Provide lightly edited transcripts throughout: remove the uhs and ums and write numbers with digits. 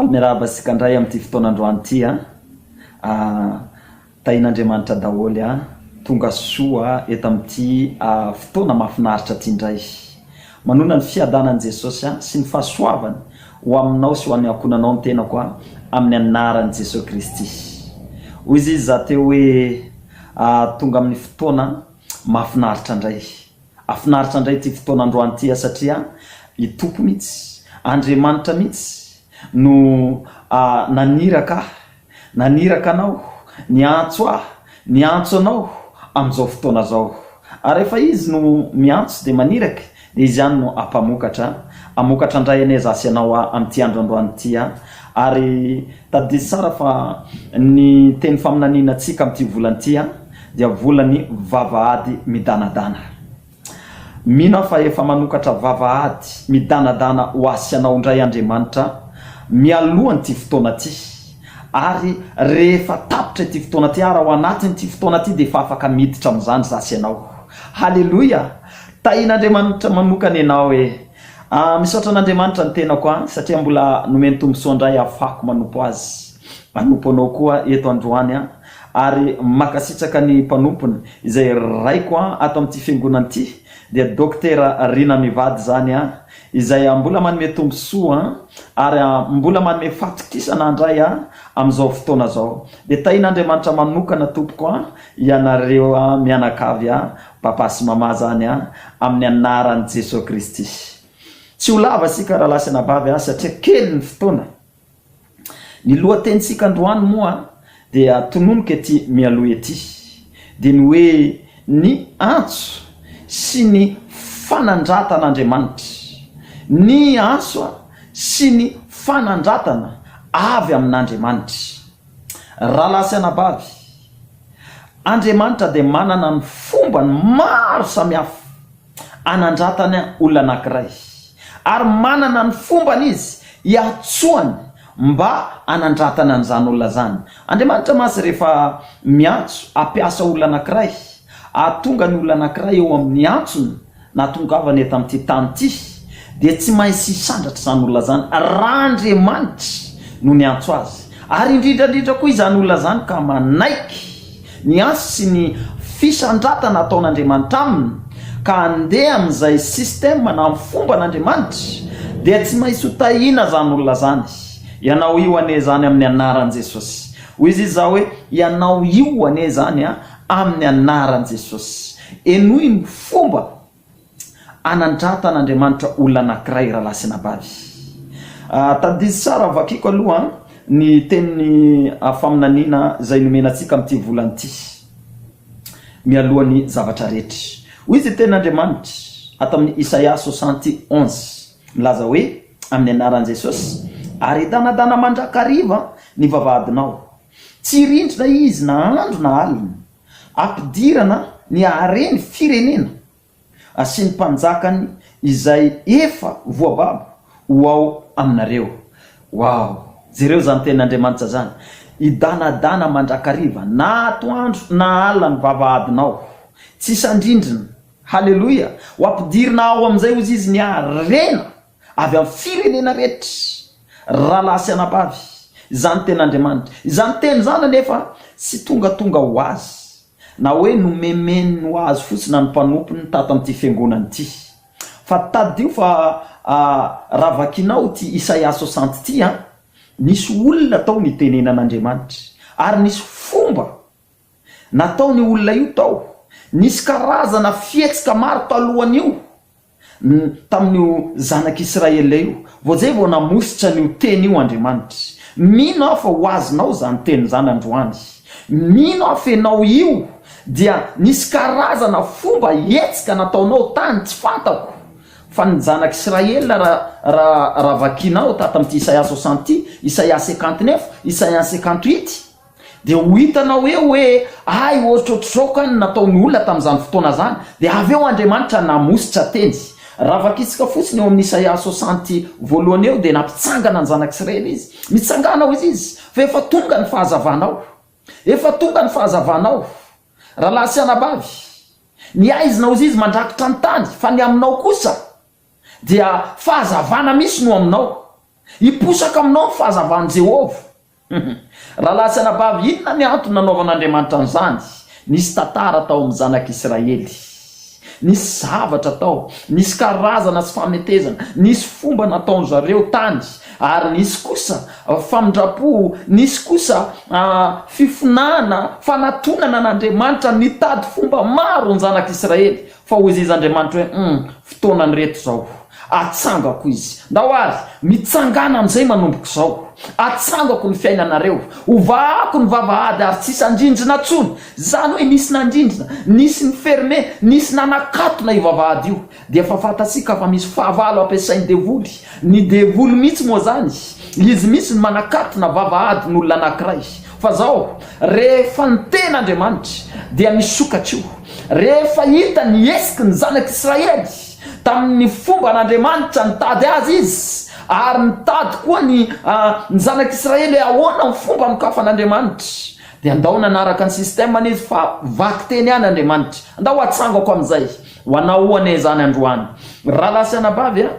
Faly miarahaba antsika indray amin'ity fotoana androany ity a. Tahian'Andriamanitra daholo a. Tonga soa eto amin'ity fotoana mahafinaritra ity indray. Manonona ny fiadanan'i Jesosy sy ny fahasoavany ho aminao sy ho an'ny ankohonanao ny tenako amin'ny anaran'i Jesosy Kristy. Hoy izy izy za teo hoe tonga amin'ny fotoana mahafinaritra indray. Hafinaritra indray ity fotoana androany ity satria i Tompo mihitsy, Andriamanitra mihitsy no naniraka ahy, naniraka anao, niantso ahy, niantso anao amin'izao fotoana izao. Ary rehefa Izy no miantso dia maniraka dia Izy ihany no hampamokatra. Hamokatra indray anie za sy ianao amin'ity andro androany ity. Ary tadidio tsara fa ny teny faminaniana antsika amin'ity volana ity dia volan'ny vavahady midanadana. Mino aho fa efa manokatra vavahady midanadana ho ahy sy anao indray Andriamanitra mialohan'ity fotoana ity. Ary rehefa tapitra ity fotoana ity ary ao anatin'ity fotoana ity dia efa afaka miditra amin'izany za sy ianao. Haleloia! Tahian'Andriamanitra manokana ianao e! Ah, misaotra an'Andriamanitra ny tenako an, satria mbola nomeny tombontsoa indray ahafahako manompo Azy. Manompo anao koa eto androany an. Ary mankasitraka ny mpanompony izay raiko an ato amin'ity fiangonana ity dia Dokotera Rina mivady izany an, izay mbola manome tombontsoa an, ary mbola manome fahatokisana andray an amin'izao fotoana izao. Dia tahian'Andriamanitra manokana tompoko an ianareo mianakavy an, Papa sy Mama zany an, amin'ny anaran'i Jesoa Kristy. Tsy ho lava isika rahalahy sy anabavy an, satria kely ny fotoana. Ny lohatenintsika androany moa dia tononiko ety mialoha ety, dia ny hoe ny antso sy ny fanandratan'Andriamanitra. Ny antso sy ny fanandratana avy amin'Andriamanitra. Rahalahy sy anabavy, Andriamanitra dia manana ny fombany maro samihafa anandratany olona anankiray, ary manana ny fombany Izy hiantsoany mba hanandratany an'izany olona izany. Andriamanitra mantsy rehefa miantso hampiasa olona anankiray, hahatonga ny olona anankiray eo amin'ny antsony, nahatongavany eto amin'ity tany ity, dia tsy maintsy hisandratra izany olona izany raha Andriamanitra no niantso azy. Ary indrindra indrindra koa izany olona izany ka manaiky ny antso sy ny fisandratana ataon'Andriamanitra aminy ka handeha amin'izay système na amin'ny fomban'Andriamanitra, dia tsy maintsy ho tahiana izany olona izany. Ianao io anie izany amin'ny anaran'i Jesosy. Hoy izy izaho hoe, ianao io anie izany an, amin'ny anaran'i Jesosy. Henoy ny fomba anandratan'Andriamanitra olona anankiray rahalahy sy anabavy. Tadidio tsara vakiko aloha ny tenin'ny faminaniana izay nomena antsika amin'ity volana ity mialoha ny zavatra rehetra. Hoy izy ny tenin'Andriamanitra ato amin'ny Isaia 71 milaza hoe amin'ny anaran'i Jesosy ary hidanadana mandrakariva ny vavahadinao. Tsy rindrina izy na andro na alina. Ampidirana ny hareny firenena sy ny mpanjakany izay efa voababo ho ao aminareo. Wow! Jereo izany tenin'Andriamanitra izany. Hidanadana mandrakariva na atoandro na alina ny vavahadinao. Tsy hisandrindrina. Haleloia! Ho ampidirina ao amin'izay hozy izy ny harena. Avy amin'ny firenena rehetra, rahalahy sy anabavy, izany tenin'Andriamanitra. Izany teny izany anefa tsy tongatonga ho azy, na hoe nomemeny ho azy fotsiny ny mpanompony tato amin'ity fiangonana ity. Fa tadidio fa raha vakinao ity Isaia soixante ity an, nisy olona tao nitenenan'Andriamanitra, ary nisy fomba nataon'io olona io tao. Nisy karazana fihetsika maro talohan'io. Tamin'io zanak'Israel io. Vao zay vao namositra an'io teny io Andriamanitra. Mino aho fa ho azonao izany teny izany androany. Mino aho fa ianao io dia nisy karazana fomba hetsika nataonao tany tsy fantako. Fa ny zanak'Israel raha raha raha vakianao tato amin'ity Isaia soixante ity, Isaia 59, Isaia 58, Dia ho hitanao eo hoe hay ohatrohatr'izao ka ny nataon'ny olona tamin'izany fotoana izany. Dia avy eo Andriamanitra namositra teny. Raha vakitsika fotsiny eo amin'ny Isaia soixante voalohany eo dia nampitsangana ny zanak'Israely izy. Mitsangàna hoy izy fa efa tonga ny fahazavanao. Efa tonga ny fahazavanao. Rahalahy sy anabavy, ny haizina hoy izy mandrakotra ny tany fa ny aminao kosa dia fahazavana misy no aminao. Hiposaka aminao ny fahazavan'i Jehovah. Rahalahy sy anabavy, inona ny antony nanaovan'Andriamanitra an'izany? Nisy tantara tao amin'ny zanak'Israely. Nisy zavatra tao, nisy karazana tsy fametezana, nisy fomba nataon-dry zareo tany, ary nisy kosa famindram-po, nisy kosa fifonana, fanatonana an'Andriamanitra, nitady fomba maro ny zanak'Israely. Fa hoy izy Andriamanitra hoe, Hum, fotoanan'ireto izao. Atsangako izy. Ndao ary, mitsangàna amin'izay manomboka izao. Atsangako ny fiainanareo. Hovahako ny vavahady ary tsy hisy handrindrina intsony. Izany hoe nisy nandrindrina, nisy ni-fermer, nisy nanakatona io vavahady io. Dia efa fantatsika fa misy fahavalo ampiasain'ny devoly. Ny devoly mihitsy moa izany, izy mihitsy no manakatona vavahadin'olona anankiray. Fa zao, rehefa niteny Andriamanitra, dia misokatra io. Rehefa hita ny hesiky ny zanak'Israely tamin'ny fomban'Andriamanitra nitady azy izy, ary nitady koa ny ny zanak'Israely hoe ahoana ny fomba anokafan'Andriamanitra, dia andao nanaraka ny système-ny izy fa vaky teny ihany Andriamanitra. Andao hatsangako amin'izay. Ho anao anie izany androany. Rahalahy sy anabavy a!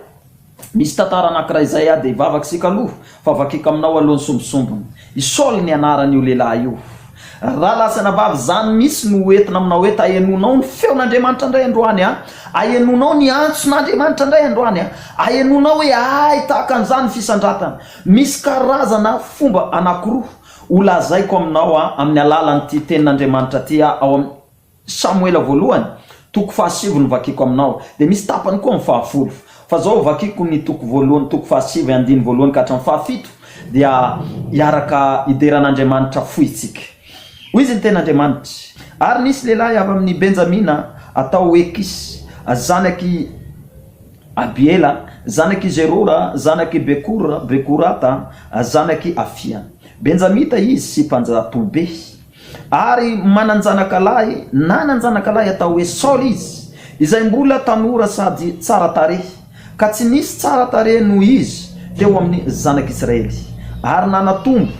Misy tantara anankiray izay aho dia hivavaka isika aloha fa vakiko aminao aloha ny sombisombiny. I Saoly ny anaran'io lehilahy io. Rahalahy sy anabavy izany mihitsy no hoentina aminao eto ahenoanao ny feon'Andriamanitra indray androany a! Ahenoanao ny antson'Andriamanitra indray androany a! Ahenoanao hoe hay tahaka an'izany ny fisandratana. Misy karazana fomba anankiroa holazaiko aminao amin'ny alalan'ity tenin'Andriamanitra ity ao amin'ny Samoela voalohany, toko fahasivy no vakiko aminao. Dia misy tapany koa amin'ny fahafolo. Fa zao vakiko ny toko voalohany, toko fahasivy, andininy voalohany ka hatramin'ny fahafito, dia hiaraka hidera an'Andriamanitra fohy isika. Hoy izy ny tenin'Andriamanitra, Ary nisy lehilahy avy amin'i Benjamina atao hoe Kisy, zanak'i Abiela, zanak'i Zerora, zanak'i Bekora, Bekorata, zanak'i Afia. Benjamita izy sy mpanjatobe. Ary manan-janakalahy, nanan-janakalahy atao hoe Saoly izy, izay mbola tanora sady tsara tarehy, ka tsy nisy tsara tarehy noho izy teo amin'ny zanak'Israely. Ary nanatombo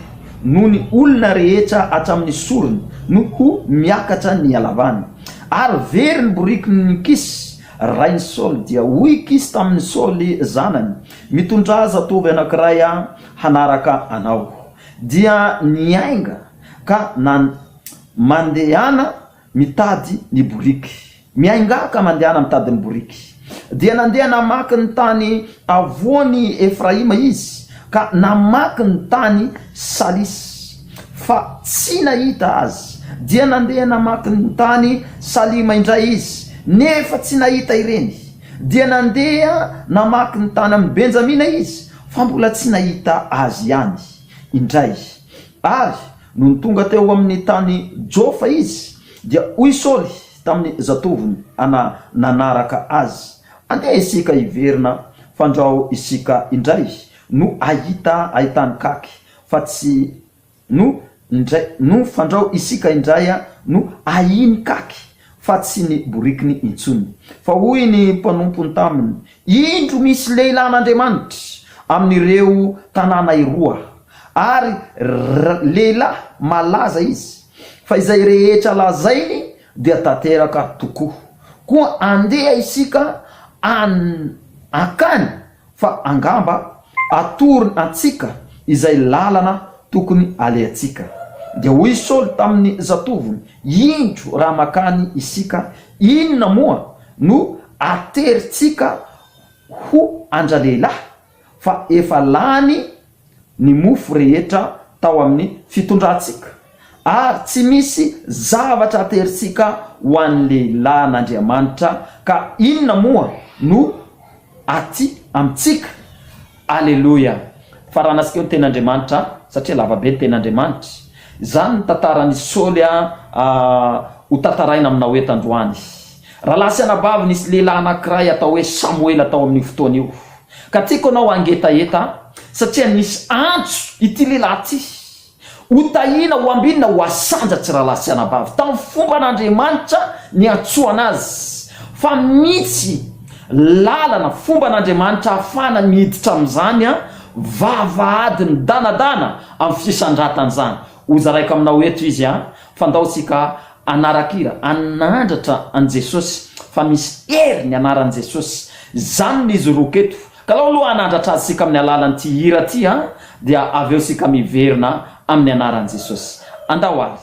noho ny olona rehetra hatramin'ny sorony no ho miakatra ny halavany. Ary very ny borikin'i Kisy, rain'i Saoly, dia hoy Kisy tamin'i Saoly zanany, Mitondrà zatovo anankiray hanaraka anao. Dia niainga ka nan mandehana mitady ny boriky. Miaingà ka mandehana mitady ny boriky. Dia nandeha namaky ny tany avoan'i Efraima izy, ka namaky ny tany Salis, fa tsy nahita azy. Dia nandeha namaky ny tany Salima indray izy, nefa tsy nahita ireny. Dia nandeha namaky ny tany amin'i Benjamina izy, fa mbola tsy nahita azy ihany indray. Ary nony tonga teo amin'ny tany Jofa izy, dia hoy Saoly tamin'ny zatovony ana nanaraka azy, Andeha isika hiverina, fandrao isika indray no hahita ahitany kaky, fa tsy no indray no fandrao isika indray no hahiny kaky, fa tsy ny borikiny intsony. Fa hoy ny mpanompony taminy, Indro misy lehilahin'Andriamanitra amin'ireo tanàna iroa, ary lehilahy malaza izy, fa izay rehetra lazainy dia tanteraka tokoa. Koa andeha isika hankany, fa angamba atorony antsika izay lalana tokony halehantsika. Dia hoy Saoly tamin'ny zatovony, Indro raha mankany isika, inona moa no aterintsika ho an-dralehilahy, fa efa lany ny mofo rehetra tao amin'ny fitondrantsika, ary tsy misy zavatra aterintsika ho an'ny lehilahin'Andriamanitra, ka inona moa no aty amintsika? Aleloia! Faranantsika eo ny tenin'Andriamanitra, satria lava be ny tenin'Andriamanitra. Izany ny tantaran'i Saoly ho tantaraina aminao eto androany. Rahalahy sy anabavy, nisy lehilahy anankiray atao hoe Samoela tao amin'io fotoana io. Ka tiako ianao hangetaheta, satria nisy antso ity lehilahy ity. Ho tahiana, ho ambinina, ho asandratra rahalahy sy anabavy. Tamin'ny fomban'Andriamanitra niantsoana azy. Fa mitsy lalana, fomban'Andriamanitra ahafahana miditra amin'izany vavahady midanadana amin'ny fisandratana izany. Hozaraiko aminao eto izy an, fa ndao tsika hanarakira, hanandratra an'i Jesosy, fa misy hery ny anaran'i Jesosy. Izany no izy roako eto. Ka alao aloha hanandratra azy isika amin'ny alalan'ity hira ity an, dia avy eo isika miverina amin'ny anaran'i Jesosy. Andao ary.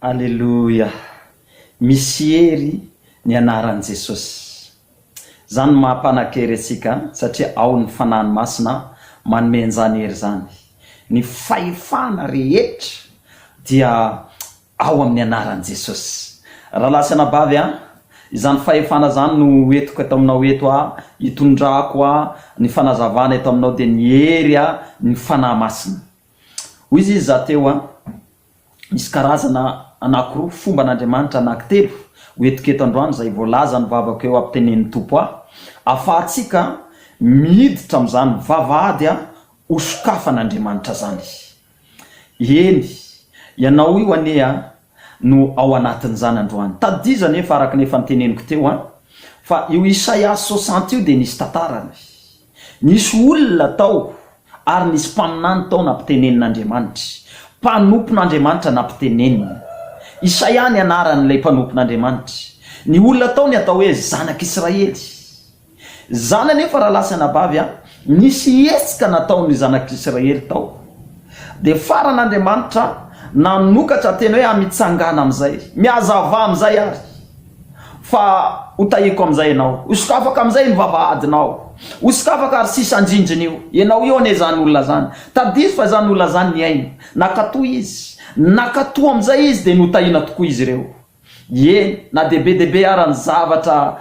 Aleloia! Misy hery ny anaran'i Jesosy. Zany no maha mpanan-kery antsika satria ao ny Fanahiny Masina manome an'izany hery izany. Ny fahefana rehetra dia ao amin'ny anaran'i Jesosy. Rahalahy sy anabavy a, izany fahefana izany no ho entiko eto aminao eto a, hitondrako a, ny fanazavana eto aminao dia ny hery a, ny Fanahy Masina. Hoy izy za teo a, misy karazana anakiroa, fomban'Andriamanitra anankitelo. ho entiko eto androany izay voalazan'ny vavako eo ampitenenin'ny Tompo ahy, afahantsika miditra amin'izany vavahady hosokafan'Andriamanitra izany. Eny, ianao io anie an, no ao anatin'izany androany. Tadidio anefa araka ny efa noteneniko teo an, fa io Isaia soixante io dia nisy tantarany. Nisy olona tao ary nisy mpaminany tao nampitenenin'Andriamanitra. Mpanompon'Andriamanitra nampitenenina. Isaia ny anaran'ilay mpanompon'Andriamanitra. Ny olona tao ny atao hoe zanak'Israely. Izany anefa rahalahy sy anabavy a, nisy hetsika nataon'ny zanak'Israely tao. Dia farany Andriamanitra nanokatra teny hoe amitsangana amin'izay, mihazava amin'izay ary fa ho tahiko amin'izay ianao, ho sokafako amin'izay ny vavahadinao, ho sokafako ary sisa andrindrina io. Ianao io anie izany olona izany. Tadidio fa izany olona izany niaina. Nankatò izy. Nankatò amin'izay izy dia notahina tokoa izy ireo. Eny, na dia be dia be ara ny zavatra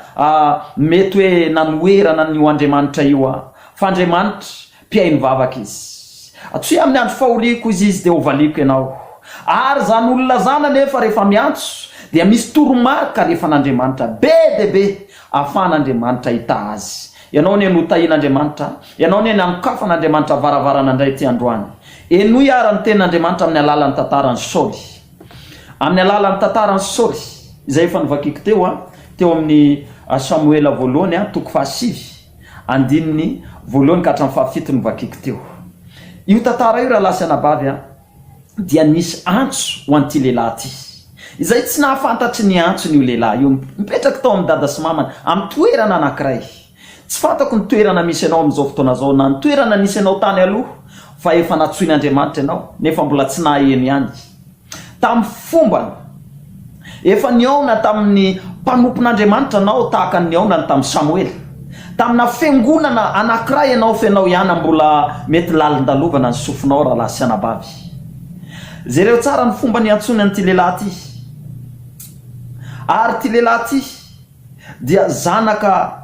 mety hoe nanoherana an'io Andriamanitra io aho, fa Andriamanitra, mpihaino vavaka Izy. Antsoy amin'ny andro fahoriako Izy Izy dia hovaliako ianao. Ary izany olona izany anefa rehefa miantso dia misy toromarika alefan'Andriamanitra be dia be ahafahan'Andriamanitra hitaha azy. Ianao anie notahian'Andriamanitra, ianao anie nanokafan'Andriamanitra varavarana indray ity androany. Henoy ara ny tenin'Andriamanitra amin'ny alalan'ny tantaran'i Saoly. Amin'ny alalan'ny tantaran'i Saoly, izay efa novakiko teo, teo amin'ny Samoela voalohany, toko fahasivy, andininy voalohany ka hatramin'ny fahafito novakiko teo. Io tantara io rahalahy sy anabavy dia nisy antso ho an'ity lehilahy ity, izay tsy nahafantatry ny antsony io lehilahy io, mipetraka tao amin'ny dada sy mamany, amin'ny toerana anankiray. Tsy fantako ny toerana misy anao amin'izao fotoana izao na ny toerana nisy anao tany aloha fa efa nantsoin'Andriamanitra ianao nefa mbola tsy naheno ihany. Tamin'ny fombany. Efa nihaona tamin'ny mpanompon'Andriamanitra anao tahaka ny nihaonany tamin'i Samoela. Tamina fiangonana anankiray ianao f'ianao ihany mbola mety lalindalovana ny sofinao rahalahy sy anabavy. Jereo tsara ny fomba niantsoany an'ity lehilahy ity. Ary ity lehilahy ity. dia zanaka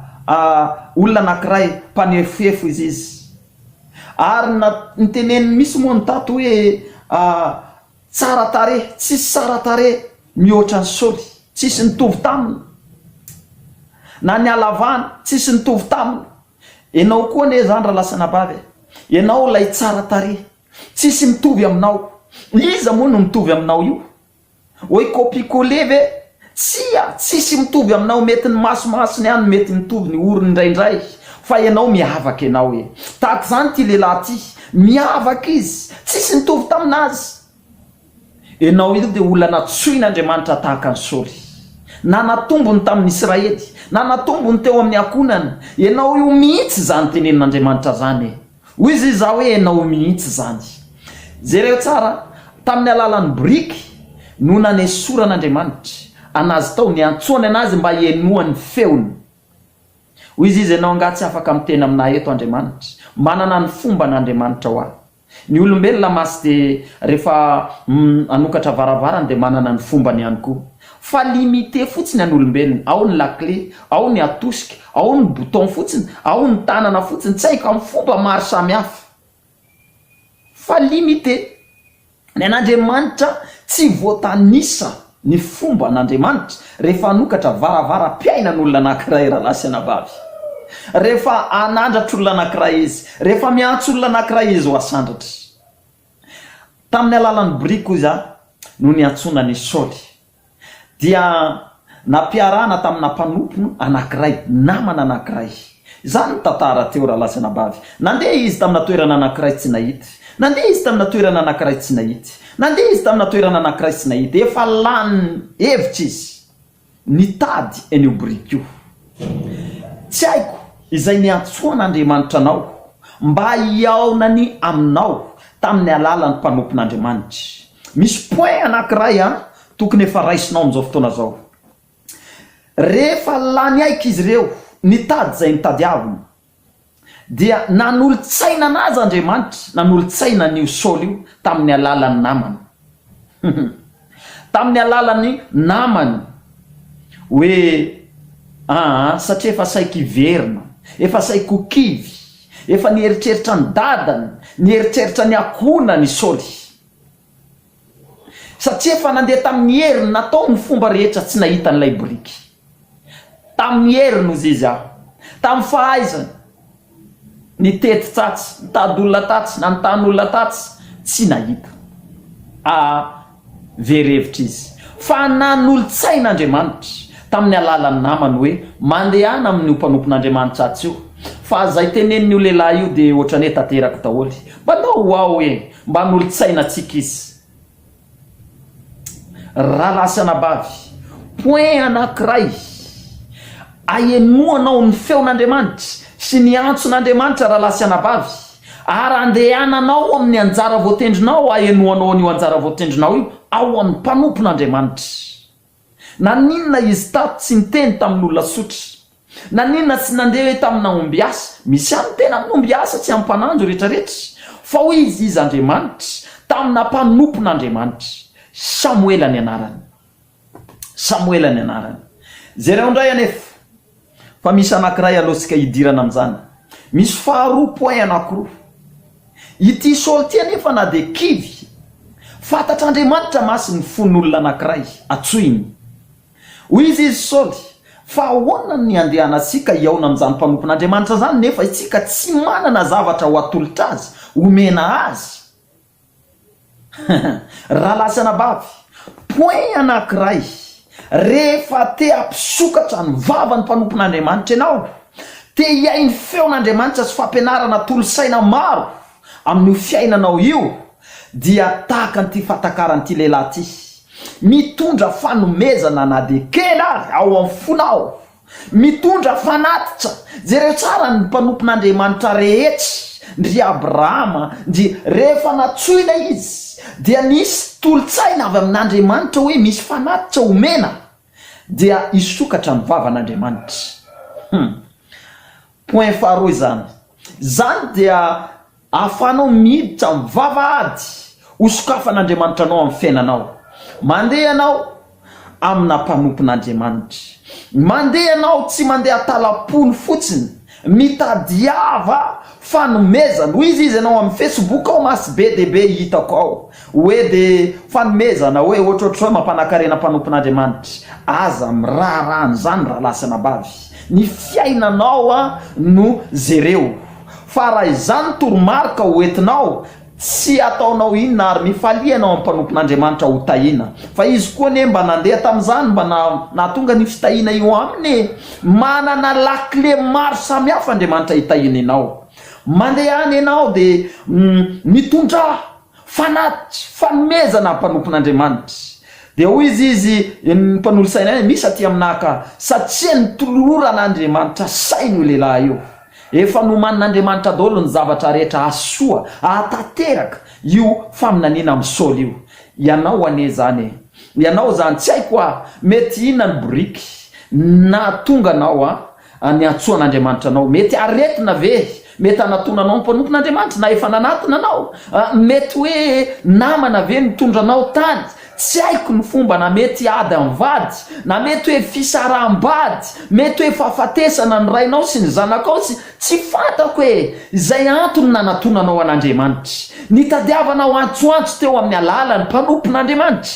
olona anankiray mpanefoefo izy izy ary na niteneniny misy moa ny tato hoe tsara tarehy tsisy tsara tarehy mihoatra an'i Saoly tsisy nitovy taminy na ny halavany tsisy nitovy taminy ianao koa anie zany rahalahy sy anabavy e ianao ilay tsara tarehy tsisy mitovy aminao iza moa no mitovy aminao io Oi copie coller ve? Tsia, tsisy mitovy aminao, mety ny masomasony ihany mety mitovy ny orony indraindray fa ianao miavaka ianao e! Tahaka izany ity lehilahy ity, miavaka izy, tsisy nitovy tamin'azy. Ianao io dia olona natsoin'Andriamanitra tahaka an'i Saoly. Nanatombony tamin'ny Israely, nanatombony teo amin'ny ankohonany. Ianao io mihitsy izany tenenin'Andriamanitra izany e! Hoy izy izaho hoe enao mihitsy izany. Jereo tsara, tamin'ny alalan'ny biriky no nanesoran'Andriamanitra anazy tao, niantsoany anazy mba hihenoany feony. Hoy izy izy enao angaha tsy afaka miteny aminah eto Andriamanitra? Manana ny fombany Andriamanitra hoa. Ny olombelona masy dia rehefa hanokatra varavarana dia manana ny fombany ihany koa. Fa limité fotsiny an'olombelona, ao ny lakile, ao ny atosika, ao ny bouton fotsiny, ao ny tanana fotsiny, tsy haiko, amin'ny fomba maro samihafa. Fa limité. Ny an'Andriamanitra tsy voatanisa ny fomba an'Andriamanitra rehefa hanokatra varavaram-piainan'olona anankiray rahalahy sy anabavy. Rehefa hanandratra olona anankiray Izy, rehefa miantso olona anankiray Izy ho asandratra. Tamin'ny alalan'ny biriky hoy za no niantsoana an'i Saoly. Dia nampiarahana tamina mpanompony anankiray, namana anankiray. Izany ny tantara teo rahalahy sy anabavy. Nandeha izy tamina toerana anankiray tsy nahita. Nandeha izy tamina toerana anankiray tsy nahita. Nandeha izy tamina toerana anankiray tsy nahita. Efa lany hevitra izy. Nitady an'io biriky io. Tsy haiko izay niantsoan'Andriamanitra anao mba hihaonany aminao tamin'ny alalan'ny mpanompon'Andriamanitra. Misy point anankiray an, tokony efa raisinao amin'izao fotoana izao. Rehefa lany aika izy ireo nitady izay nitadiaviny, dia nanolo-tsaina anazy Andriamanitra, nanolo-tsaina an'io Saoly io tamin'ny alalan'ny namany. Tamin'ny alalan'ny namany hoe aa satria efa saiky hiverina, efa saiky ho kivy, efa nieritreritra ny dadany, nieritreritra ny ankohonany i Saoly. Satria efa nandeha tamin'ny heriny natao ny fomba rehetra tsy nahita an'ilay boriky. Tamin'ny heriny hozy izy aho. Tamin'ny fahaizany. Nitety tatsy, nitady olona tatsy, nanontany olona tatsy, tsy nahita. Aa very hevitra izy. Fa nanolo-tsaina Andriamanitra tamin'ny alalan'ny namany hoe, Mandehana amin'io mpanompon'Andriamanitra atsy io, fa izay tenenin'io lehilahy io dia ohatran'ny hoe tanteraka daholo. Mba ndao ho ao e! Mba hanolo-tsaina antsika izy. Rahalahy sy anabavy, point anankiray ahenoanao ny feon'Andriamanitra sy ny antson'Andriamanitra rahalahy sy anabavy, ary andehananao amin'ny anjara voatendrinao ahenoanao an'io anjara voatendrinao io ao amin'ny mpanompon'Andriamanitra. Naninona izy tato tsy niteny tamin'olona tsotra? Naninona tsy nandeha hoe tamina ombiasa? Misy ihany miteny amin'ny ombiasa tsy amin'ny mpananjo retraretra. Fa hoy izy izy Andriamanitra, tamina mpanompon'Andriamanitra. Samoela ny anarany. Samoela ny anarany. Jereo indray anefa fa misy anankiray alohantsika hidirana amin'izany. Misy faharoa point anankiroa. Ity Saoly ity anefa na dia kivy, fantatr'Andriamanitra masy ny fon'olona anankiray, antsoiny. Hoy izy izy Saoly, Fa ahoana ny handehanantsika hihaona amin'izany mpanompon'Andriamanitra izany nefa isika tsy manana zavatra ho atolotra azy, homena azy? Rahalahy sy anabavy, point anankiray, rehefa te hampisokatra ny vavan'ny mpanompon'Andriamanitra ianao, te hihaino feon'Andriamanitra sy fampianarana tolo-saina maro amin'io fiainanao io, dia tahaka an'ity fahatakaran'ity lehilahy ity, mitondra fanomezana na dia kely ary ao amin'ny fonao, Mitondra fanatitra. Jereo tsara ny mpanompon'Andriamanitra rehetra, ndry Abrahama, ndry, rehefa natsoina izy, dia nisy tolo-tsaina avy amin'Andriamanitra hoe misy fanatitra omena, dia hisokatra ny vavan'Andriamanitra. Hum. Point faharoa izany. Izany dia ahafahanao miditra amin'ny vavahady hosokafan'Andriamanitra anao amin'ny fiainanao. Mandeha ianao amina mpanompon'Andriamanitra. Mandeha ianao tsy mandeha talam-pony fotsiny, mitadiava fanomezana. Hoy izy izy ianao amin'ny Facebook ao masy be dia be hitako ao hoe dia fanomezana hoe ohatrohatr'izao mampanakarena mpanompon'Andriamanitra. Aza miraharaha an'izany rahalahy sy anabavy. Ny fiainanao no jereo. Fa raha izany toromarika ho entinao, tsy ataonao inona ary mifalia ianao amin'ny mpanompon'Andriamanitra ho tahiana. Fa izy koa anie mba nandeha tamin'izany mba nahatonga an'io fitahiana io aminy e! Manana lakile maro samihafa Andriamanitra hitahiana enao. Mandeha any ianao dia mitondrà Fanatitra, fanomezana mpanompon'Andriamanitra. Dia hoy izy izy, ny mpanolotsaina ahy, misy aty aminà ka, satria nitoloran'Andriamanitra saina io lehilahy io. Efa nomanin'Andriamanitra daholo ny zavatra rehetra hahasoa, hahatanteraka io faminaniana amin'i Saoly io. Ianao anie izany e! Ianao izany, tsy haiko hoa, mety inona ny boriky nahatonga anao an, niantsoan'Andriamanitra anao. Mety aretina ve mety hanatona anao ny mpanompon'Andriamanitra na efa nanatona anao? Mety hoe namana ve nitondra anao tany? Tsy haiko ny fomba na mety ady amin'ny vady, na mety hoe fisaraham-bady, mety hoe fahafatesana ny rainao sy ny zanakao sy tsy fantako e! Izay antony nanatonanao an'Andriamanitra. Nitadiavanao antsoantso teo amin'ny alalan'ny mpanompon'Andriamanitra.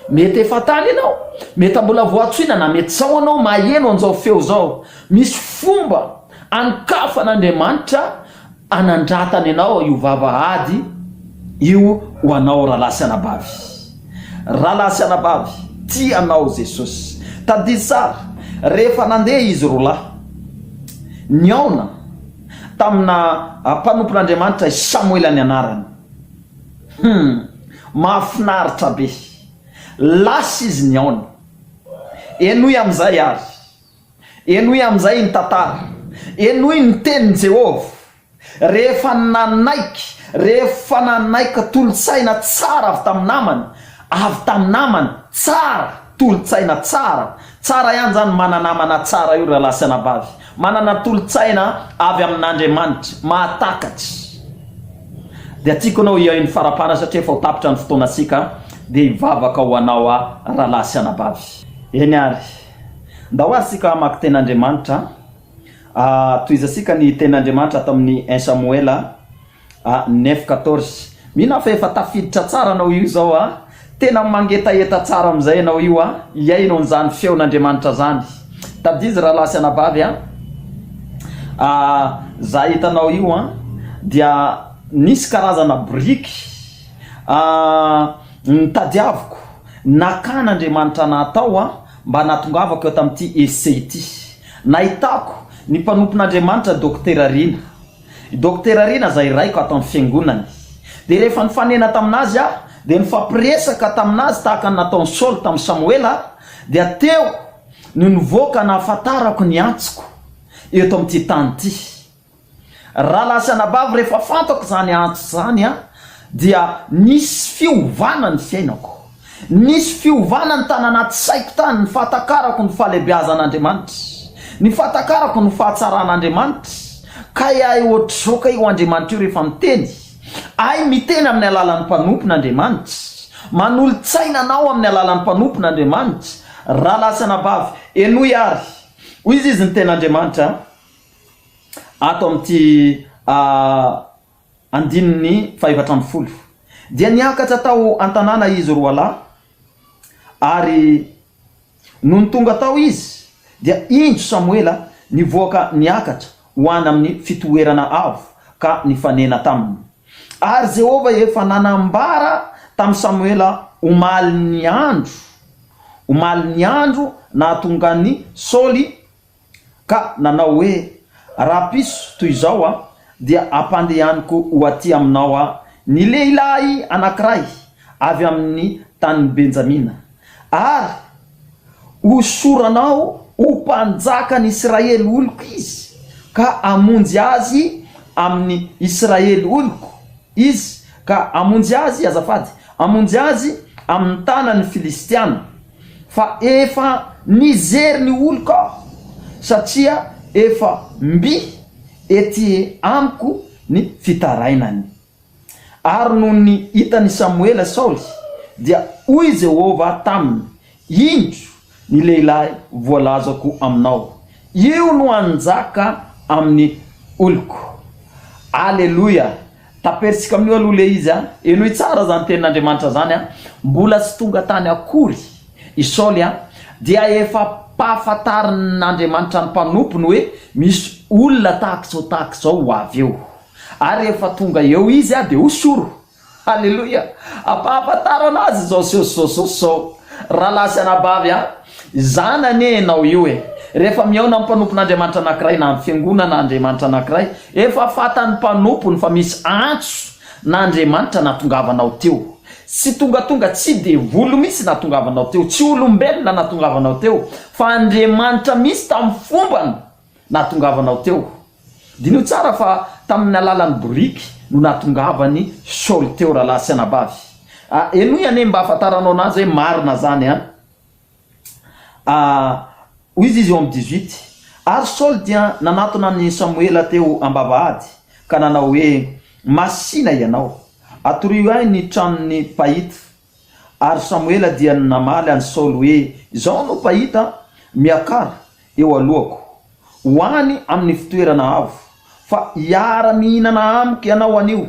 Mety efa tany ianao, mety mbola voatsoina na mety zao anao maheno an'izao feo zao. Misy fomba anokafan'Andriamanitra anandratany anao io vavahady io ho anao rahalahy sy anabavy. Rahalahy sy anabavy, tia anao Jesosy. Tadidio tsara, rehefa nandeha izy roalahy, nihaona tamina mpanompon'Andriamanitra i Samoela ny anarany. Hum! Mahafinaritra be. Lasa izy nihaona. Henoy amin'izay àry. Henoy amin'izay ny tantara. Henoy ny tenin'i Jehovah. Rehefa nanaiky, rehefa nanaiky tolo-tsaina tsara avy tamin'ny namany, avy tamin'ny namany, tsara, tolo-tsaina tsara. Tsara ihany izany mana-namana tsara io ry rahalahy sy anabavy. Manana tolo-tsaina avy amin'Andriamanitra, mahatakatra. Dia tiako anao hihaino farapara satria efa ho tapitra ny fotoanantsika dia hivavaka ho anao aho rahalahy sy anabavy. Eny ary. Ndao ary isika hamaky tenin'Andriamanitra. Tohizantsika ny tenin'Andriamanitra ato amin'ny un Samoela neuf quatorze. Mino aho fa efa tafiditra tsara anao io izao a. Tena mangetaheta tsara amin'izay ianao io a! Hihaino an'izany feon'Andriamanitra zany. Tadidy rahalahy sy anabavy a! Za hitanao io an, dia nisy karazana biriky nitadiaviko nakan'Andriamanitra anah tao an, mba nahatongavako eo tamin'ity essai ity. Nahitako ny mpanompon'Andriamanitra Dokotera Rina. I Dokotera Rina izay raiko ato amin'ny fiangonany. Dia rehefa nifanena tamin'azy aho, dia nifampiresaka tamin'azy tahaka ny nataon'i Saoly tamin'i Samoela, dia teo no nivoaka nahafantarako ny antsoko eto amin'ity tany ity. Rahalahy sy anabavy, rehefa fantako izany antso izany, dia nisy fiovana ny fiainako. Nisy fiovana ny tany anaty saiko tany, ny fahatakarako ny fahalehibeazan'Andriamanitra, ny fahatakarako ny fahatsaran'Andriamanitra. Kay ahy ohatr'izao kay io Andriamanitra io rehefa miteny. Ahy miteny amin'ny alalan'ny mpanompon'Andriamanitra. Manolo-tsaina anao amin'ny alalan'ny mpanompon'Andriamanitra. Rahalahy sy anabavy, henoy ary. Hoy izy izy ny tenin'Andriamanitra ato amin'ity andininy fahefatra ambin'ny folo. Dia niakatra tao an-tanàna izy roalahy, ary nony tonga tao izy, dia indro Samoela nivoaka niakatra ho any amin'ny fitoerana avo ka nifanena taminy. Ary Jehovah efa nanambara tamin'i Samoela omalin'ny andro, omalin'ny andro nahatonga an'i Saoly ka nanao hoe, Rahampitso toy izao aho, dia hampandehaniko ho aty aminao aho ny lehilahy anankiray avy amin'ny tanin'i Benjamina, ary hosoranao ho mpanjakan'i Israely oloko izy, ka hamonjy azy amin'ny Israely oloko izy, ka hamonjy azy, azafady, hamonjy azy amin'ny tanan'ny Filistiana. Fa efa nijery ny oloko aho, satria efa mby ety amiko ny fitarainany. Ary nony hitan'i Samoela Saoly, dia hoy Jehovah taminy, Indro ny lehilahy voalazako aminao, io no hanjaka amin'ny oloko. Aleloia! Taperintsika amin'io aloha le izy a! Henoy tsara zany tenin'Andriamanitra zany a! Mbola tsy tonga tany akory i Saoly a, dia efa ampahafantarin'Andriamanitra ny mpanompony hoe misy olona tahak'izao tahak'izao ho avy eo. Ary rehefa tonga eo izy a, dia hosoro. Aleloia! Ampahafantarana azy izao seho sy izao seho sy izao. Rahalahy sy anabavy a! Izany anie ianao io e! Rehefa mihaona amin'ny mpanompon'Andriamanitra anankiray na amin'ny fiangonana Andriamanitra anankiray, efa fatan'ny mpanompony fa misy antso n'Andriamanitra nahatongavanao teo. Tsy tongatonga, tsy devoly mihitsy nahatongavanao teo, tsy olombelona nahatongavanao teo, fa Andriamanitra mihitsy tamin'ny fombany nahatongavanao teo. Diniho tsara fa tamin'ny alalan'ny boriky no nahatongavan'i Saoly teo rahalahy sy anabavy. Ah, henoy anie mba hahafantaranao anazy hoe marina zany an. Ah, hoy izy izy eo amin'ny 18, Ary Saoly dia nanatona an'i Samoela teo am-bavahady ka nanao hoe, Masìna ianao, atoroy ahy ny tranon'ny mpahita. Ary Samoela dia namaly an'i Saoly hoe, Izao no mpahita, miakara eo alohako, ho any amin'ny fitoerana avo, fa hiara-mihinana amiko ianao anio,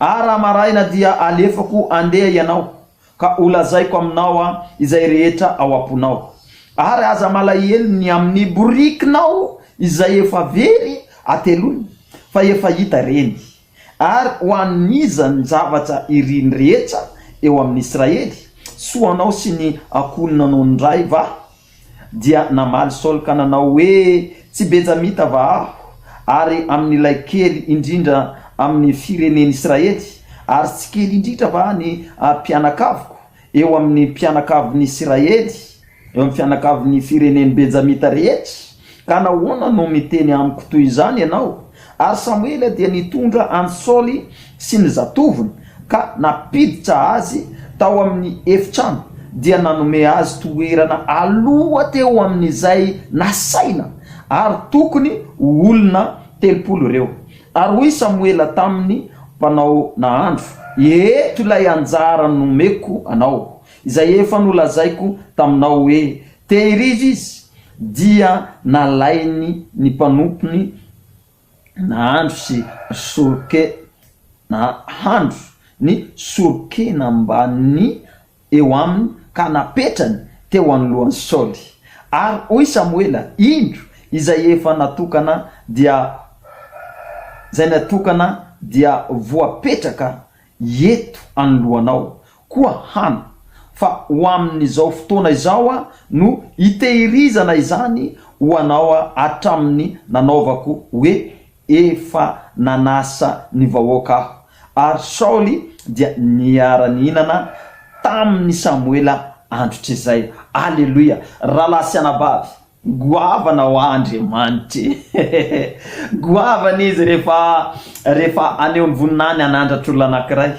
ary raha maraina dia alefako handeha ianao, ka holazaiko aminao izay rehetra ao am-ponao. Ary aza malahelo ny amin'ny borikinao izay efa very hateloana, fa efa hita ireny. Ary ho an'iza ny zavatra iriny rehetra eo amin'i Israely? Tsy ho anao sy ny ankohonanao indray va? Dia namaly Saoly ka nanao hoe, Tsy Benjamita va aho, ary amin'ilay kely indrindra amin'ny firenen'Israely? Ary tsy kely indrindra va ny mpianakaviko eo amin'ny mpianakavin'Israely? Eo amin'ny fianakavin'ny firenen'i Benjamita rehetra? Ka nahoana no miteny amiko toy izany ianao? Ary Samoela dia nitondra an'i Saoly sy ny zatovony, ka nampiditra azy tao amin'ny efitrano, dia nanome azy toerana aloha teo amin'izay nasaina, ary tokony ho olona 30 ireo. Ary hoy Samoela tamin'ny mpanao nahandro, Eto ilay anjara nomeko anao. Izay efa nolazaiko taminao hoe, Tehirizo izy, dia nalainy ny mpanompony nahandro sy soroke nahandro ny soro-kena mbamin'ny. eo aminy ka napetrany teo anoloan'i Saoly. Ary hoy Samoela, Indro, izay efa natokana dia izay natokana dia voapetraka eto anoloanao, koa hano, fa ho amin'izao fotoana izao no hitehirizana izany ho anao hatramin'ny nanaovako hoe Efa nanasa ny vahoaka aho. Ary Saoly dia niara-nihinana tamin'i Samoela androtr'izay. Aleloia! Rahalahy sy anabavy, goavana hoa Andriamanitra e! Goavana Izy rehefa, rehefa haneho ny voninahiny hanandratra olona anankiray.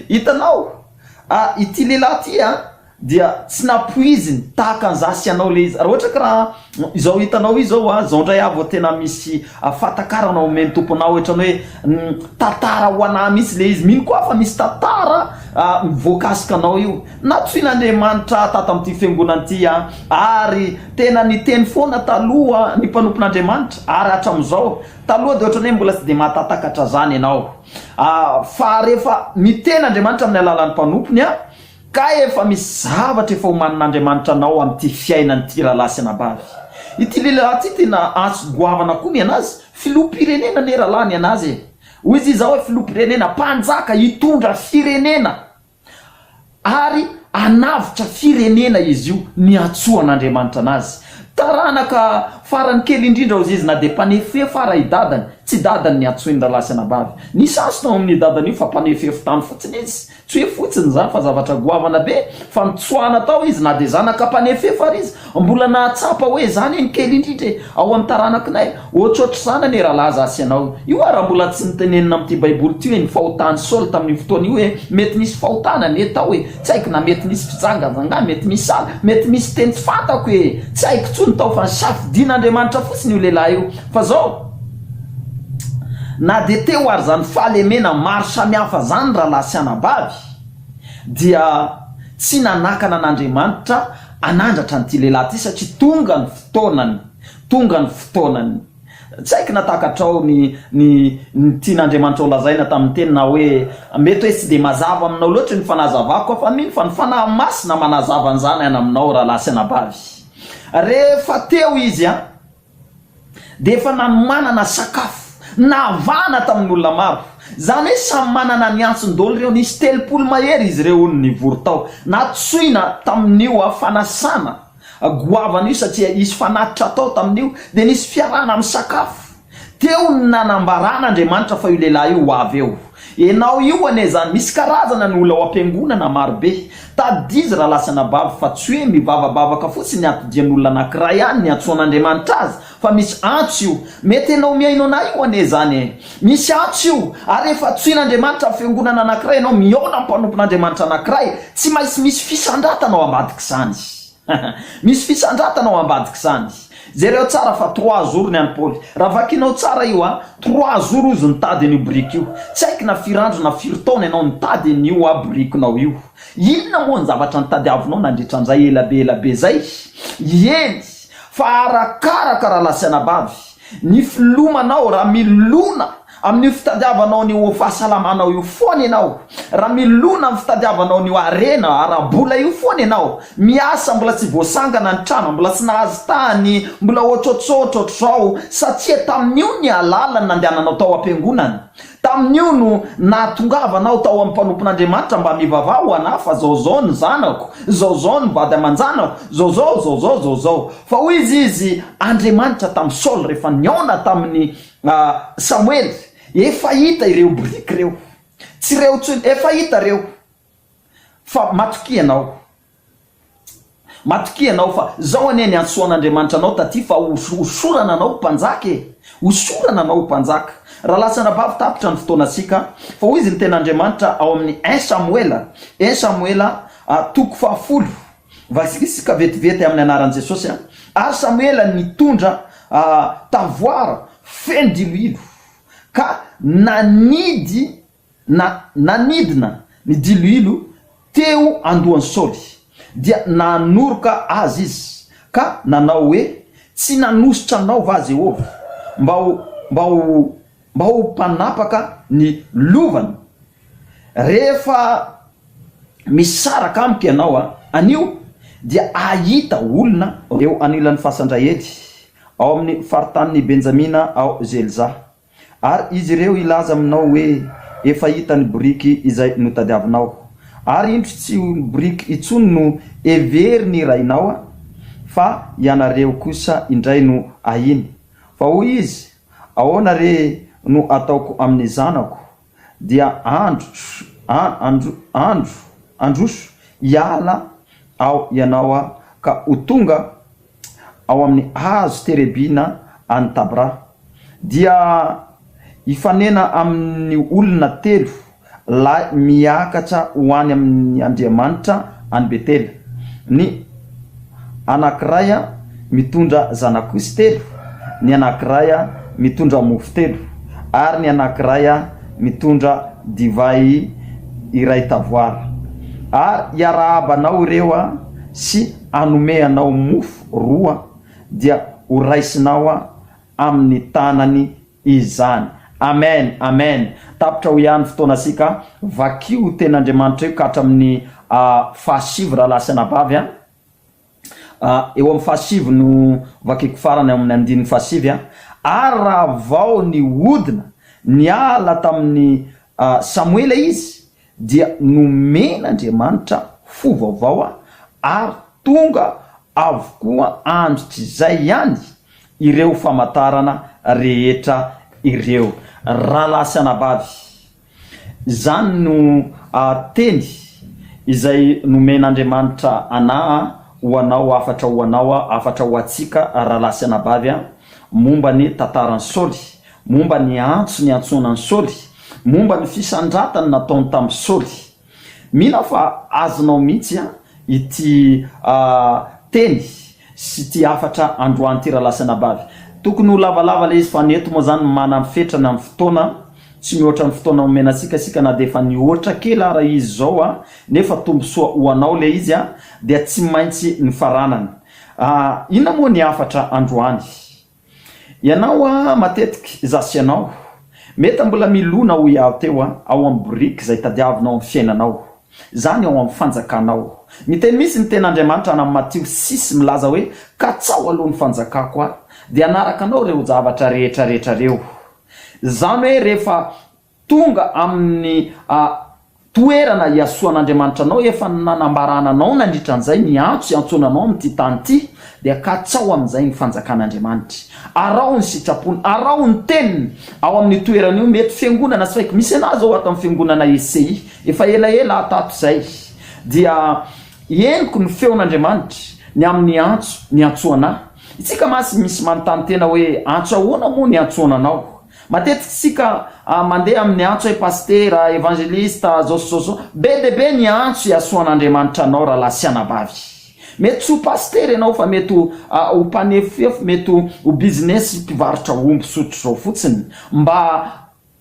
Hitanao, ah, ity lehilahy ity an, dia tsy nampoiziny tahaka an'izaho sy ianao ilay izy. Raha ohatra ka raha izao hitanao izao a, izao indray aho vao tena misy fahatakarana omen'ny Tompo anah ohatran'ny hoe tantara ho anah mihitsy ilay izy. Mino koa aho fa misy tantara voakasika anao io. Nantsoin'Andriamanitra tato amin'ity fiangonana ity aho ary tena niteny foana taloha ny mpanompon'Andriamanitra ary hatramin'izao. Taloha dia ohatran'ny hoe mbola tsy dia mahatatakatra izany ianao. Fa rehefa miteny Andriamanitra amin'ny alalan'ny mpanompony a, Ka efa misy zavatra efa omanin'Andriamanitra anao amin'ity fiainana ity rahalahy sy anabavy. Ity lehilahy ity tena antso goavana koa ny anazy, filoham-pirenena anie rahalahy ny anazy e! Hoy izy izao hoe filoham-pirenena, mpanjaka, hitondra firenena ary hanavotra firenena izy io niantsoan'Andriamanitra anazy. Taranaka farany kely indrindra hozy izy na dia mpanefefo ara i dadany, tsy dadany niantsoiny rahalahy sy anabavy. Nisy antso tao amin'io dadany io fa mpanefefo tany fotsiny izy. Tsy hoe fotsiny izany fa zavatra goavana be fa nitsoahana tao izy na dia zanaka mpanefefo ary izy mbola nahatsapa hoe izany eny kely indrindra e ao amin'ny taranakinay ohatrohatr'izany anie rahalahy za sy ianao io ary raha mbola tsy notenenina amin'ity baiboly ity hoe ny fahotan'i Saoly tamin'io fotoana io hoe mety nisy fahotana anie tao e tsy haiko na mety nisy fijangajangana mety misy saly mety misy teny tsy fantako e tsy haiko intsony tao fa nisafidian'Andriamanitra fotsiny io lehilahy io fa zao Na dia teo ary izany fahalemena maro samihafa izany rahalahy sy anabavy, dia tsy nanakana an'Andriamanitra hanandratra an'ity lehilahy ity satria tonga ny fotoanany, tonga ny fotoanany. Tsy haiko na takatrao ny ny ny tian'Andriamanitra ho lazaina tamin'ny teny na hoe mety hoe tsy dia mazava aminao loatra ny fanazavako fa mino fa ny Fanahy Masina manazava an'izany any aminao rahalahy sy anabavy. Rehefa teo izy an! dia efa nanomanana sakafo nahavahana tamin'ny olona maro. Izany hoe samy manana ny antsony daholo ireo, nisy 30 mahery izy ireo hono nivory tao. Nantsoina tamin'io fanasana goavana io satria hisy fanatitra atao tamin'io, dia nisy fiarahana misakafo. Teo no nanambarana Andriamanitra fa io lehilahy io ho avy eo. Enao io anie zany, misy karazana ny olona ao am-piangonana maro be. Tadidio izy rahalahy sy anabavy fa tsy hoe mivavabavaka fotsiny ny atodian'olona anakiray any ny antsoan'Andriamanitra azy fa misy antso io. Mety enao mihaino anah io anie zany e. Misy antso io ary rehefa antsoin'Andriamanitra amin'ny fiangonana anakiray enao mihaona amin'ny mpanompon'Andriamanitra anakiray tsy maintsy misy fisandratana ao ambadik'izany. Misy fisandratana ao ambadik'izany. Jereo tsara fa trois jours ny an'i Paoly. Raha vakinao tsara io a, trois jours ozy nitady an'io biriky io. Tsy haiko na firy andro na firy taona ianao nitady an'io a birikinao io. Inona moa ny zavatra nitadiavinao nandritra an'izay ela be ela be zay? Eny, fa arakaraka rahalahy sy anabavy, ny filomanao raha milona Amin'io fitadiavanao an'io fahasalamanao io foana ianao, raha milona amin'ny fitadiavanao an'io harena ara-bola io foana ianao, miasa mbola tsy voasangana ny trano, mbola tsy nahazo tany, mbola ohatrohatsotra ohatr'izao, satria tamin'io ny alalany nandehananao tao am-piangonana, tamin'io no nahatongavanao tao amin'ny mpanompon'Andriamanitra mba mivavaha ho anà fa zao zao ny zanako, zao zao ny vady aman-janako, zao zao, zao zao, zao zao. Fa hoy izy izy, Andriamanitra tamin'i Saoly rehefa nihaona tamin'ny Samoela, efa hita ireo biriky ireo. Tsy ireo intsony, efa hita ireo. Fa matokia ianao. Matokia ianao fa zao anie ny antsoan'Andriamanitra anao taty fa hosorana anao ho mpanjaka e. Hosorana anao ho mpanjaka. Rahalahy sy anabavy tapitra ny fotoanantsika fa hoy izy ny tenin'Andriamanitra ao amin'ny un Samoela, un Samoela toko fahafolo. Vakisika vetivety amin'ny anaran'i Jesosy an! Ary Samoela nitondra tavoara feno diloilo, ka nanidy na nanidina ny diloilo teo an-dohan'i Saoly. Dia nanoroka azy izy, ka nanao hoe, Tsy nanosotra anao va Jehovah mba ho mba ho mba ho mpanapaka ny lovany? Rehefa. Misaraka amiko ianao anio, dia hahita olona eo anilan'ny fasan-dRahely, ao amin'ny faritanin'i Benjamina ao Zelza. Ary izy ireo hilaza aminao hoe, Efa hita ny boriky izay notadiavinao. Ary indro tsy ho ny boriky intsony no heverin'ny rainao, fa ianareo kosa indray no ahiny. Fa hoy izy, Ahoana re no hataoko amin'ny zanako? Dia andro, andro, andro, androso hiala ao ianao ka ho tonga ao amin'ny hazo terebina any Tabra, dia hifanena amin'ny olona telo lahy miakatra ho any amin'ny Andriamanitra any Betela, ny anankiray mitondra zanak'osy telo, ny anankiray mitondra mofo telo, ary ny anankiray mitondra divay iray tavoara. Ary hiarahaba anao ireo sy hanome anao mofo roa dia ho raisinao amin'ny tanany izany. Amen Amen Tapitra ho ihany fotoana sika vakio tenin'Andriamanitra io ka hatramin'ny fahasivy rahalahy sy anabavy a. Eo amin'ny fahasivy no vakiko farany ao amin'ny andininy fahasivy a. Ary raha vao nihodina niala tamin'i Samoela izy dia nomen'Andriamanitra fo vaovao ary tonga avokoa androtr'izay ihany ireo famantarana rehetra ireo. Rahalahy sy anabavy, izany no teny izay nomen'Andriamanitra anah ho anao, hafatra ho anao, hafatra ho antsika rahalahy sy anabavy momba ny tantaran'i Saoly, momba ny antso niantsoana an'i Saoly, momba ny fisandratany nataony tamin'i Saoly. Mino aho fa azonao mihitsy ity teny sy ity hafatra androany ity rahalahy sy anabavy. Tokony ho lavalava ilay izy fa ny eto moa izany manam-fetrana ny fotoana, tsy mihoatra ny fotoana omena antsika isika na dia efa nihoatra kely ara izy izao nefa tombosoa ho anao ilay izy dia tsy maintsy nofaranana. Inona moa ny hafatra androany? Ianao a, matetika, izaho sy ianao, mety mbola milona hoy aho teo a, ao amin'ny boriky izay tadiavinao amin'ny fiainanao. Izany ao amin'ny fanjakanao. Miteny mihitsy ny tenin'Andriamanitra any amin'ny Matio six milaza hoe, Katsaho aloha ny fanjakako a, dia hanaraka anao ireo zavatra rehetra rehetra ireo. Izany hoe rehefa Tonga amin'ny toerana hiasoan'Andriamanitra anao, efa nanambarana anao nandritra an'izay ny antso iantsoana anao amin'ity tany ity, dia katsao amin'izay ny fanjakan'Andriamanitra. Araho ny sitrapony, araho ny teniny ao amin'io toerana io, mety fiangonana tsy haiko, misy anah zao ato amin'ny fiangonana ECI, efa elaela aho tato izay, dia henoko ny feon'Andriamanitra ny amin'ny antso niantsoana ahy. Isika mantsy misy manontany tena hoe antso ahoana moa niantsoana anao? Matetika isika mandeha amin'ny antso hoe pasitera, evangelista, zao sy zao zao. Be dia be ny antso ihasoan'Andriamanitra anao rahalahy sy anabavy. Mety tsy ho pasitera ianao fa mety ho ho mpanefoefo, mety ho business mpivarotra omby sy ohatr'izao fotsiny mba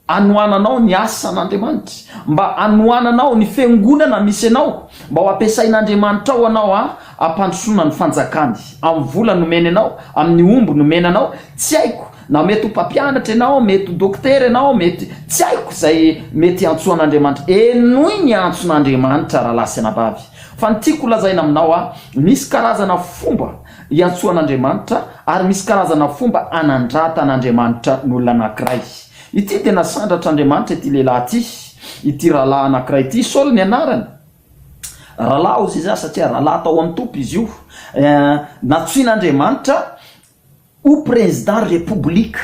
hanohananao ny asan'Andriamanitra, mba hanohananao ny fiangonana misy anao, mba ho ampiasain'Andriamanitra ao anao hampandrosoana ny fanjakany amin'ny vola nomeny anao, amin'ny omby nomena anao, tsy haiko. Na mety ho mpampianatra ianao, mety ho dokotera ianao, mety, tsy haiko izay mety hiantsoan'Andriamanitra. Henoy ny antson'Andriamanitra rahalahy sy anabavy. Fa ny tiako holazaina aminao a, misy karazana fomba hiantsoan'Andriamanitra ary misy karazana fomba hanandratan'Andriamanitra ny olona anankiray. Ity dia nasandratr'Andriamanitra ity lehilahy ity, ity rahalahy anankiray ity, Saoly ny anarany. Rahalahy hozy izy satria rahalahy tao amin'ny Tompo izy io. Nantsoin'Andriamanitra Ho président république,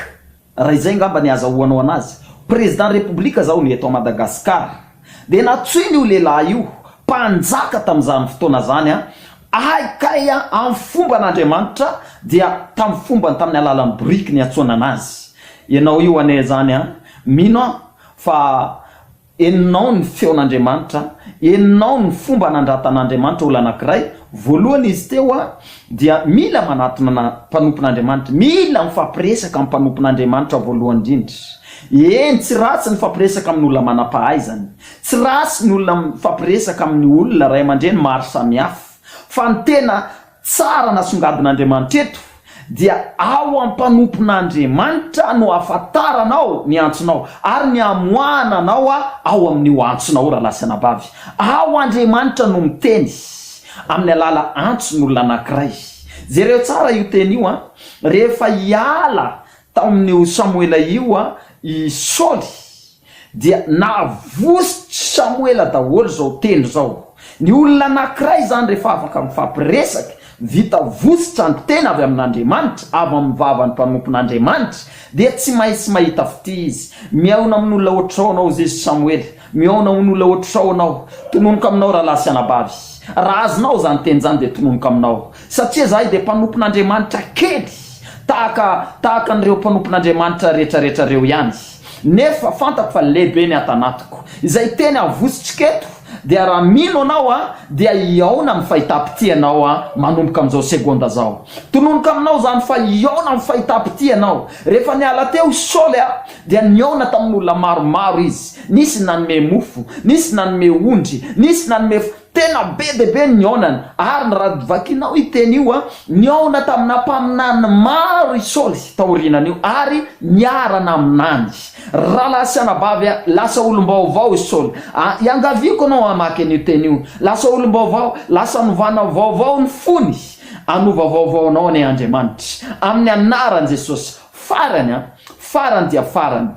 raha izay ngamba ny azahoanao anazy, président république zao ny eto Madagascar, dia natsoiny io lehilahy io, mpanjaka tamin'izany fotoana zany an, hay kay an, amin'ny fomban'Andriamanitra dia tamin'ny fombany tamin'ny alalan'ny boriky niantsoana anazy. Ianao io anie zany an, mino aho fa Henonao ny feon'Andriamanitra, henonao ny fomba nandratan'Andriamanitra olona anankiray, voalohany izy teo dia mila manatona na mpanompon'Andriamanitra, mila mifampiresaka amin'ny mpanompon'Andriamanitra voalohany indrindra. Eny, tsy ratsy ny mifampiresaka amin'ny olona manam-pahaizana, tsy ratsy ny olona mifampiresaka amin'ny olona ray aman-dreny maro samihafa, fa ny tena tsara nasongadin'Andriamanitra eto. Dia ao am-panompon'Andriamanitra no ahafantaranao ny antsonao ary ny hamoahana anao ao amin'io antsonao rahalahy sy anabavy. Ao Andriamanitra no miteny amin'ny alala antson'olona anankiray. Jereo tsara io teny io an! Rehefa hiala tao amin'io Samoela io i Saoly dia navositr'i Samoela daholo izao teny izao. Ny olona anankiray izany rehefa afaka mifampiresaka, vita vositra ny teny avy amin'Andriamanitra, avy amin'ny vavan'ny mpanompon'Andriamanitra, dia tsy maintsy mahita fitia izy. Mihaona amin'olona ohatr'izao ianao, hoy izy Samoela, mihaona amin'olona ohatr'izao ianao, tononiko aminao rahalahy sy anabavy. Raha azonao izany teny izany dia tononiko aminao. Satria izahay dia mpanompon'Andriamanitra kely, tahaka, tahaka an'ireo mpanompon'Andriamanitra rehetrarehetra ireo ihany. Nefa fantako fa lehibe ny ato anatiko. Izay teny avositriko eto dia raha mino anao aho dia hihaona amin'ny fahitam-pitia anao aho manomboka amin'izao segonda izao. Tononiko aminao izany fa hihaona amin'ny fahitam-pitia anao. Rehefa niala teo i Saoly dia nihaona tamin'olona maromaro izy. Nisy nanome mofo, nisy nanome ondry, nisy nanome. Tena be dia be ny nihaonany, ary raha vakinao io teny io, nihaona tamina mpaminany maro i Saoly taorianan'io, ary niara-naminany. Rahalahy sy anabavy a, lasa olom-baovao i Saoly. A, iangaviako anao hamaky an'io teny io. Lasa olom-baovao, lasa novana vaovao ny fony. Hanova vaovao anao anie Andriamanitra. Amin'ny anaran'i Jesosy. Farany a, farany dia farany.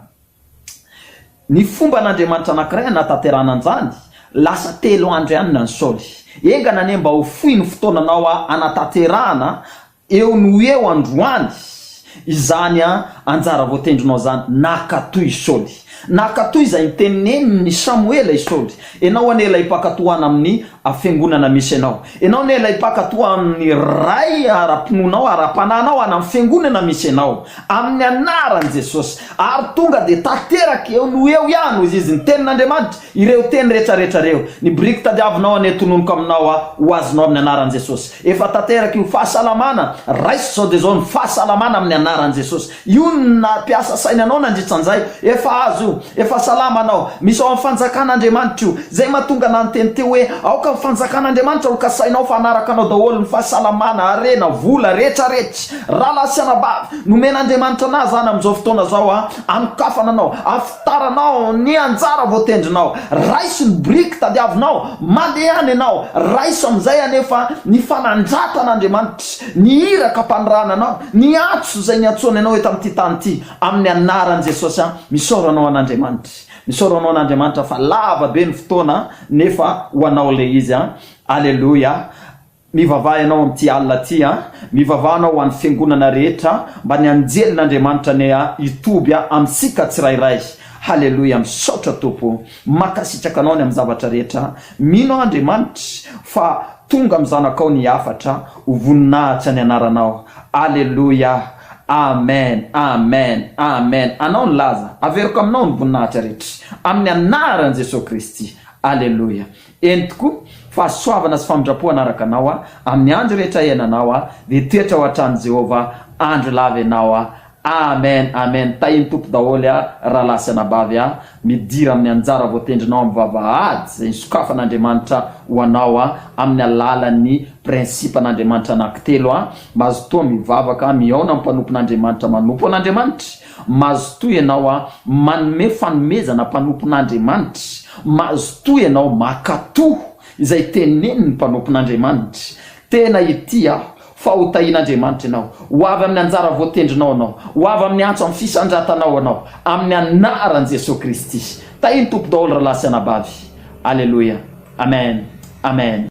Ny fomban'Andriamanitra anankiray hanatanterahana an'izany, lasa telo andro ihany ny an'i Saoly. Engana anie mba ho fohy ny fotoananao hanatanterahana eo no eo androany izany anjara voatendrinao izany. Nankatò i Saoly. Nankatò izay nitenenin'i Samoela i Saoly. Ianao anie ilay mpankatò any amin'ny fiangonana misy anao. Ianao anie ilay mpankatò amin'ny ray ara-pinoanao, ara-panahinao any amin'ny fiangonana misy anao. Amin'ny anaran'i Jesosy. Ary tonga dia tanteraka eo no eo ihany, hoy izy, ny tenin'Andriamanitra, ireo teny rehetrarehetra ireo. Ny biriky tadiavinao anie tononiko aminao aho, ho azonao amin'ny anaran'i Jesosy. Efa tanteraka io. Fahasalamana, raiso izao dia izao ny fahasalamana amin'ny anaran'i Jesosy. Io no nampiasa saina anao nandritra an'izay. Efa azo io. Efa salama anao. Misy ao amin'ny fanjakan'Andriamanitra io. Izay mahatonga anah niteny teo hoe, aoka ny fanjakan'Andriamanitra ho kasainao fa hanaraka anao daholo ny fahasalamana, harena, vola, rehetrarehetra. Rahalahy sy anabavy, nomen'Andriamanitra anah izany amin'izao fotoana izao an, anokafana anao, afitaranao ny anjara voatendrinao. Raiso ny biriky tadiavinao, mandehana ianao, raiso amin'izay anefa ny fanandratan'Andriamanitra, ny iraka ampanirahana anao, ny antso izay niantsoany anao eto amin'ity tany ity. Amin'ny anaran'i Jesosy an, misaora anao an'Andriamanitra. Misaora anao an'Andriamanitra fa lava be ny fotoana nefa ho anao ilay izy an. Aleloia. Mivavaha ianao amin'ity alina ity an. Mivavaha anao ho an'ny fiangonana rehetra mba ny anjelin'Andriamanitra anie an hitoby an amintsika tsirairay. Haleloia. Misaotra Tompo. Mankasitraka anao ny amin'ny zavatra rehetra. Mino aho Andriamanitra fa tonga amin'ny zanakao ny hafatra ho voninahitra ny anaranao. Aleloia. Amen Amen Amen Anao ny laza averiko aminao ny voninahitra rehetra amin'ny anaran'i Jesoa Kristy Aleloia Eny tokoa fahasoavana sy famindram-po hanaraka anao aho amin'ny andro rehetra iainanao aho dia hitoetra ao an-tranon'i Jehovah andro lava ianao aho Amen Amen Tahin'ny Tompo daholo a rahalahy sy anabavy a midira amin'ny anjara voatendrinao amin'ny vavahady izay nosokafan'Andriamanitra ho anao a amin'ny alalan'ny principe an'Andriamanitra anankitelo a Mazotoa mivavaka, mihaona amin'ny mpanompon'Andriamanitra manompo an'Andriamanitra. Mazotoa ianao manome fanomezana mpanompon'Andriamanitra. Mazotoa ianao mankatò izay tenenin'ny mpanompon'Andriamanitra. Tena ity aho, fa ho tahian'Andriamanitra ianao. Ho avy amin'ny anjara voatendrinao ianao. Ho avy amin'ny antso amin'ny fisandratanao ianao. Amin'ny anaran'i Jesoa Kristy. Tahian'ny Tompo daholo rahalahy sy anabavy. Aleloia. Amen. Amen.